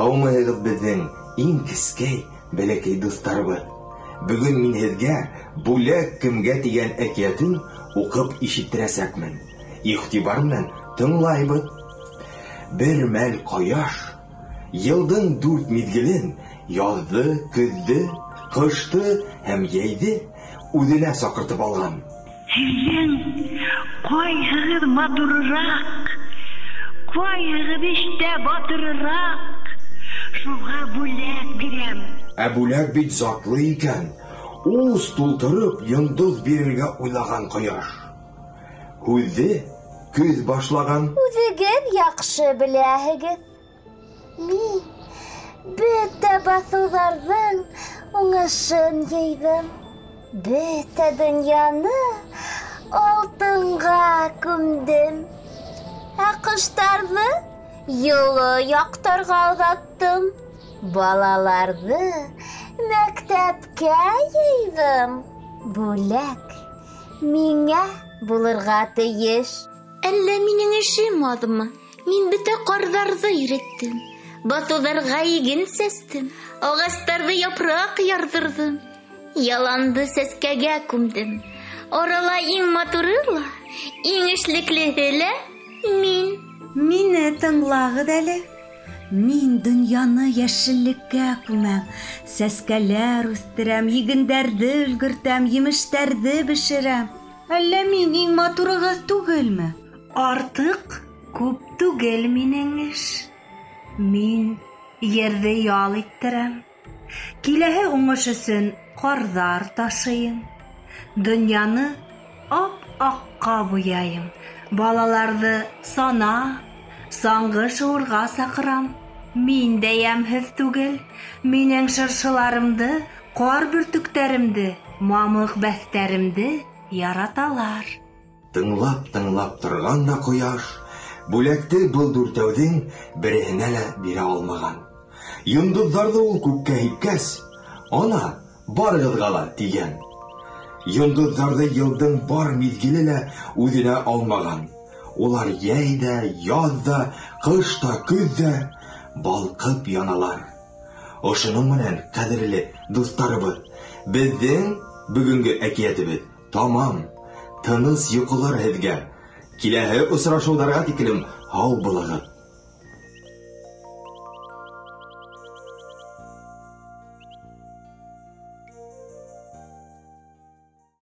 Һаумыһығыҙ, беҙҙең иң кескәй, бәләкәй дуҫтарыбыҙ. Бөгөн мин һеҙгә «Бүләк кемгә» тигән әкиәтен уҡып ишеттерәсәкмен. Иғтибар менән тыңлайбыҙ. Бер мәл ҡояш йылдың дүрт миҙгелен яҙҙы, көҙҙө, ҡышты һәм йәйҙе үҙенә саҡыртып алған. Һеҙҙең ҡайһығыҙ матурыраҡ, ҡайһығыҙ эштә батырыраҡ, шуға бүләк бирәм. Ә бүләк бит затлы икән. Ус тултырып йондоҙ бирергә уйлаған ҡояш. Һүҙҙе көҙ башлаған. Үҙегеҙ яҡшы беләһегеҙ. Мин бөтә баҫыуҙарҙың уңышын йыйҙым. Бөтә донъяны алтынға күмдем. Ә ҡоштарҙы йылы яҡтарға оҙаттым. Балаларҙы мәктәпкә йыйҙым. Бүләк миңә булырға тейеш. Әллә минең эшем аҙмы? Мин бөтә ҡарҙарҙы иреттем. Баҫыуҙарға иген сәстем. Ағастарҙы япраҡ ярҙырҙым. Яланды сәскәгә күмдем. Арала иң матуры ла, иң эшлеклеһе лә мин. Мине тыңлағыҙ әле. Мин донъяны йәшеллеккә күмәм, сәскәләр үҫтерәм, игендәрҙе өлгөртәм, емештәрҙе бешерәм. Әллә мин иң матурығыҙ түгелме? Артыҡ күп түгел минең эш. Мин ерҙе ял иттерәм. Киләһе уңыш өсөн ҡарҙар ташыйым. Донъяны ап-аҡҡа буяйым. Балаларҙы сана, саңғы шыуырға саҡырам. Мин дә йәмһеҙ түгел. Минең шыршыларымды, ҡар бөртөктәремде, мамыҡ бәҫтәремде яраталар. Тыңлап-тыңлап торған да ҡояш бүләкте был дүртәүҙең береһенә лә бирә алмаған. Йондоҙҙарҙы ул күккә һипкәс, ана, барығыҙға ла тигән. Йондоҙҙарҙы йылдың бар миҙгеле лә үҙенә алмаған. Улар йәй ҙә, яҙ ҙа, ҡыш та, көҙ ҙә балҡып яналар. Ошоноң менән, ҡәҙерле дуҫтарыбыҙ, беҙҙең бөгөнгө әкиәтебеҙ тамам. Тыныс йоҡолар һеҙгә. Киләһе осрашыуҙарға тиклем һау булығыҙ.